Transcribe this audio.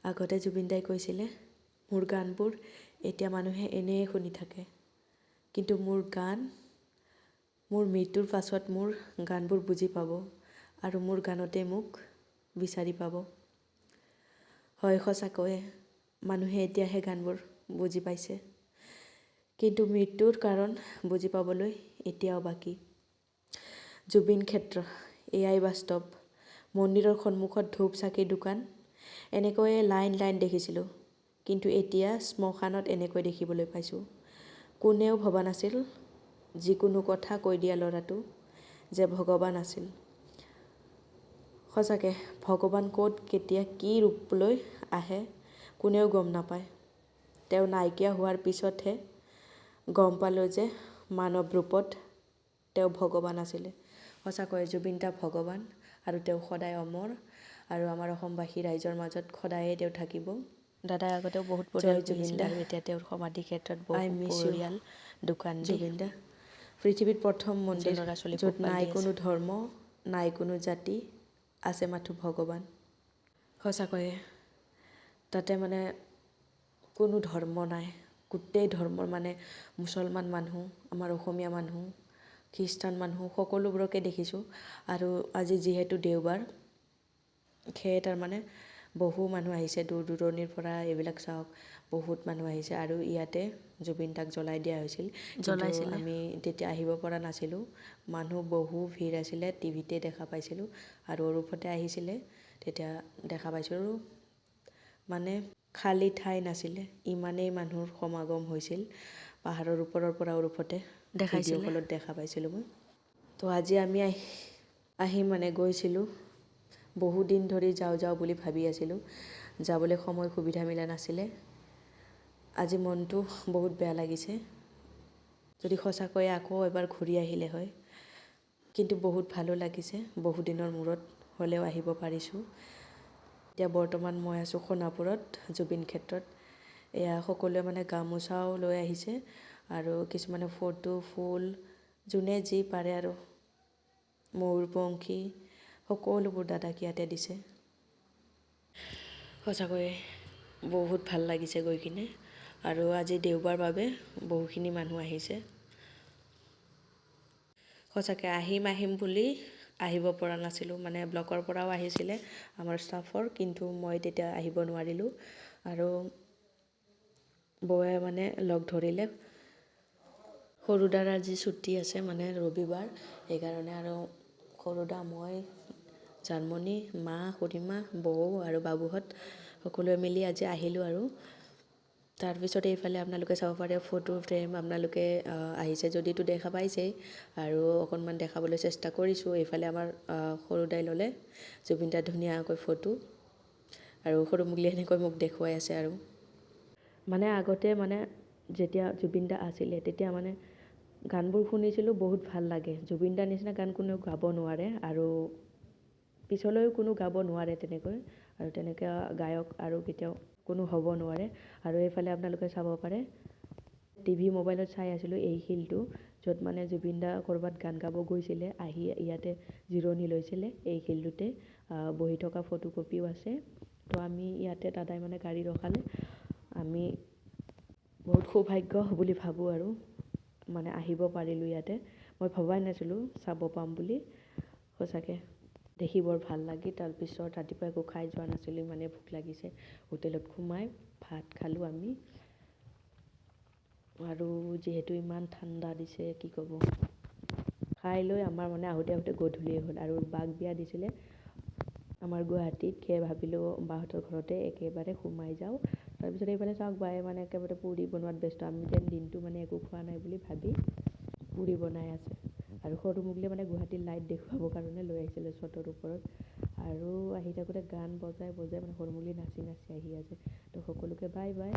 আগতে জুবিন দাই কৈছিলে, মোৰ গানবোৰ এতিয়া মানুহে এনেই শুনি থাকে, কিন্তু মোৰ গান মোৰ মৃত্যুৰ পাছত মোৰ গানবোৰ বুজি পাব আৰু মোৰ গানতে মোক বিচাৰি পাব। হয়, সঁচাকৈয়ে মানুহে এতিয়াহে গানবোৰ বুজি পাইছে, কিন্তু মৃত্যুৰ কাৰণ বুজি পাবলৈ এতিয়াও বাকী। জুবিন ক্ষেত্ৰ, এয়াই বাস্তৱ। মন্দিৰৰ সন্মুখত ধূপ চাকিৰ দোকান এনেকৈয়ে লাইন লাইন দেখিছিলোঁ, কিন্তু এতিয়া শ্মশানত এনেকৈ দেখিবলৈ পাইছোঁ। কোনেও ভবা নাছিল যিকোনো কথা কৈ দিয়া ল'ৰাটো যে ভগৱান আছিল। সঁচাকৈ ভগৱান ক'ত কেতিয়া কি ৰূপ লৈ আহে কোনেও গম নাপায়। তেওঁ নাইকিয়া হোৱাৰ পিছতহে গম পালোঁ যে মানৱ ৰূপত তেওঁ ভগৱান আছিলে। সঁচাকৈয়ে জুবিন দা ভগৱান আৰু তেওঁ সদায় অমৰ আৰু আমাৰ অসমবাসী ৰাইজৰ মাজত সদায়ে তেওঁ থাকিব। দাদাই আগতেও বহুত জয় পৰিয়াল জুবিন পুহিছিলে দা। আৰু এতিয়া তেওঁৰ সমাধি ক্ষেত্ৰত I বহু miss you. পৰিয়াল দোকান দি জুবিন দা। পৃথিৱীত প্ৰথম নিজৰ মন্দিৰ ল'ৰা ছোৱালী য'ত পোহপাল নাই দি আছে। কোনো ধৰ্ম, নাই কোনো জাতি, আছে মাথো ভগৱান। সঁচাকৈয়ে তাতে মানে কোনো ধৰ্ম নাই। গোটেই ধৰ্মৰ মানে মুছলমান মানুহ, আমাৰ অসমীয়া মানুহ, খ্ৰীষ্টান মানুহ সকলোবোৰকে দেখিছোঁ। আৰু আজি যিহেতু দেওবাৰ, সেয়ে তাৰমানে বহু মানুহ আহিছে দূৰ দূৰণিৰ পৰা। এইবিলাক চাওক, বহুত মানুহ আহিছে। আৰু ইয়াতে জুবিন দাক জ্বলাই দিয়া হৈছিল, কিন্তু জ্বলাইছিলে। আমি তেতিয়া আহিব পৰা নাছিলোঁ। মানুহ বহু ভিৰ আছিলে, টিভিতে দেখা পাইছিলোঁ আৰু অৰূপহঁতে আহিছিলে, তেতিয়া দেখা পাইছিলোঁ। মানে খালী ঠাই নাছিলে, ইমানেই মানুহৰ সমাগম হৈছিল। পাহাৰৰ ওপৰৰ পৰা অৰূপহঁতে ভিডিঅ' দেখাইছিলে। কলত দেখা পাইছিলোঁ মই। তো আজি আমি আহি আহি মানে গৈছিলোঁ। বহুদিন ধৰি যাওঁ যাওঁ বুলি ভাবি আছিলোঁ, যাবলৈ সময় সুবিধা মিলা নাছিলে। আজি মনটো বহুত বেয়া লাগিছে, যদি সঁচাকৈয়ে আকৌ এবাৰ ঘূৰি আহিলে হয়। কিন্তু বহুত ভালো লাগিছে, বহুদিনৰ মূৰত হ'লেও আহিব পাৰিছোঁ। এতিয়া বৰ্তমান মই আছোঁ সোণাপুৰত জুবিন ক্ষেত্ৰত। এয়া সকলোৱে মানে গামোচাও লৈ আহিছে আৰু কিছুমানে ফটো, ফুল, যোনে যি পাৰে আৰু ময়ূৰপংখী সকলোবোৰ দাদাক ইয়াতে দিছে। সঁচাকৈয়ে বহুত ভাল লাগিছে গৈ কিনে। আৰু আজি দেওবাৰ বাবে বহুখিনি মানুহ আহিছে। সঁচাকৈ আহিম আহিম বুলি আহিব পৰা নাছিলোঁ। মানে ব্লকৰ পৰাও আহিছিলে আমাৰ ষ্টাফৰ, কিন্তু মই তেতিয়া আহিব নোৱাৰিলোঁ। আৰু বৌয়ে মানে লগ ধৰিলে। সৰুদাৰ আজি ছুটি আছে, মানে ৰবিবাৰ, সেইকাৰণে আৰু সৰুদা, মই, জানমণি, মা, খুৰীমা, বৌ আৰু বাবুহঁত সকলোৱে মিলি আজি আহিলোঁ। আৰু তাৰপিছত এইফালে আপোনালোকে চাব পাৰে ফটো ফ্ৰেম। আপোনালোকে আহিছে যদিতো দেখা পাইছেই, আৰু অকণমান দেখাবলৈ চেষ্টা কৰিছোঁ। এইফালে আমাৰ সৰুদাই ল'লে জুবিন দাৰ ধুনীয়াকৈ ফটো আৰু সৰু মুগলী এনেকৈ মোক দেখুৱাই আছে। আৰু মানে আগতে মানে যেতিয়া জুবিন দা আছিলে, তেতিয়া মানে গানবোৰ শুনিছিলোঁ, বহুত ভাল লাগে। জুবিন দাৰ নিচিনা গান কোনেও গাব নোৱাৰে আৰু পিছলৈও কোনো গাব নোৱাৰে তেনেকৈ, আৰু তেনেকৈ গায়ক আৰু কেতিয়াও কোনো হ'ব নোৱাৰে। আৰু এইফালে আপোনালোকে চাব পাৰে, টিভি মোবাইলত চাই আছিলোঁ এই শিলটো, য'ত মানে জুবিন দা ক'ৰবাত গান গাব গৈছিলে, আহি ইয়াতে জিৰণি লৈছিলে। এই শিলটোতে বহি থকা ফটো কপিও আছে। তো আমি ইয়াতে দাদাই মানে গাড়ী ৰখালে। আমি বহুত সৌভাগ্য বুলি ভাবোঁ আৰু মানে আহিব পাৰিলোঁ ইয়াতে। মই ভবাই নাছিলোঁ চাব পাম বুলি। সঁচাকৈ দেখি বৰ ভাল লাগিল। তাৰপিছত ৰাতিপুৱা একো খাই যোৱা নাছিলোঁ, ইমানেই ভোক লাগিছে। হোটেলত সোমাই ভাত খালোঁ আমি। আৰু যিহেতু ইমান ঠাণ্ডা দিছে, কি ক'ব। খাই লৈ আমাৰ মানে আহোঁতে আহোঁতে গধূলিয়ে হ'ল। আৰু বাক বিয়া দিছিলে আমাৰ গুৱাহাটীত, সেয়ে ভাবিলোঁ বাহঁতৰ ঘৰতে একেবাৰে সোমাই যাওঁ। তাৰপিছত এইফালে চাওক, বায়ে মানে একেবাৰে পুৰি বনোৱাত ব্যস্ত। আমি যেন দিনটো মানে একো খোৱা নাই বুলি ভাবি পুৰি বনাই আছে। আৰু সৰু মুগলীয়ে মানে গুৱাহাটীৰ লাইট দেখুৱাবৰ কাৰণে লৈ আহিছিলে চটৰ ওপৰত। আৰু আহি থাকোঁতে গান বজাই বজাই মানে সৰু মুগলী নাচি নাচি আহি আছে। তো সকলোকে বাই বাই।